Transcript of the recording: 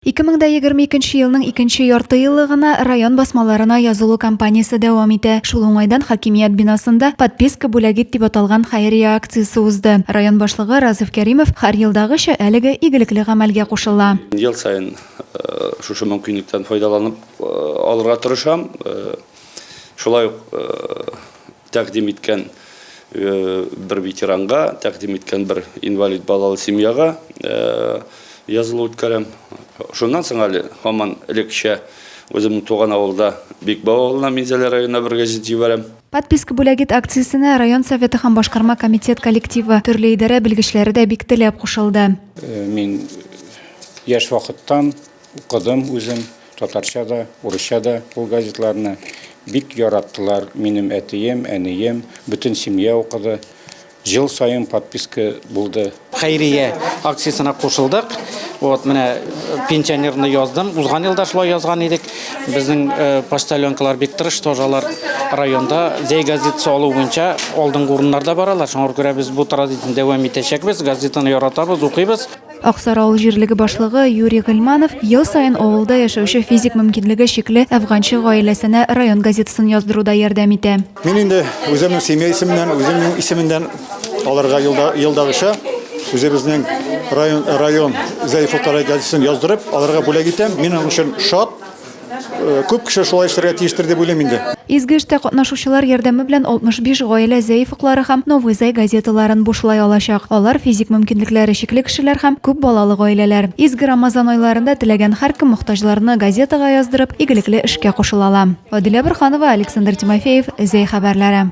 2022 елның икенче яртыеллыгына район басмаларына язылу кампаниясе дәвам итә. Шул уңайдан хакимият бинасында Подписка бүләк ит дип аталган хәйрия акциясе узды. Район башлыгы Разыф Кәримов һәр елдагыча әлеге игелекле гамәлгә кушыла. Ел саен шушы мөмкинлектән файдаланып алырга тырышам. Шулай ук тәкъдим иткән бер ветеранга, тәкъдим иткән бер инвалид балалы семьяга язылу үткәрәм. Шуннан соң әле һаман элеккечә үземнең туган авылда Бикбау авылына Минзәлә районына бер гәзит җибәрәм. Подписка бүләк ит акциясенә район Советы һәм башкарма комитет коллективы, төрле идарә белгечләре дә бик теләп кушылды. Мин яшь вакыттан Укыдым үзем, татарча да, урысча да ул газетларны. Бик яраттылар минем әтием, әнием, бөтен семья укыды. Ел саен подписка булды. Хәйрия акциясенә кушылдык. Вот менә пенсионерны яздым. Узган елда шулай язган идек. Безнең почтальонкалар бик тырыш, тоже алар районда Зәй газетасы алу буенча алдынгы урыннарда баралар. Шуңа күрә без бу традицияне дәвам итәчәкбез. Газетаны яратабыз, укыйбыз. Аксар авыл җирлеге башлыгы Юрий Гыйльманов ел саен авылда яшәүче физик мөмкинлеге чикле әфганчы гаиләсенә район газетасын яздыруда ярдәм итә. Мин инде үземнең семья исеменнән, үземнең исеменнән аларга елда, елдагыча үзебезнең район, район Зәй фоторай газетасын яздырып, аларга бүләк итәм. Мин аның өчен шат. Күп кеше шулай эшләргә тиештер дип уйлыйм инде. Изге эштә катнашучылар ярдәме белән 65 гаилә Зәй офыклары һәм Новый Зәй газеталарын бушлай алачак. Алар, физик мөмкинлекләре чикле кешеләр һәм күп балалы гаиләләр. Изге Рамазан айларында теләгән һәркем мохтаҗларны газетага яздырып, игелекле эшкә кушыла ала. Адилә Борһанова, Александр Тимофеев, Зәй хәбәрләре.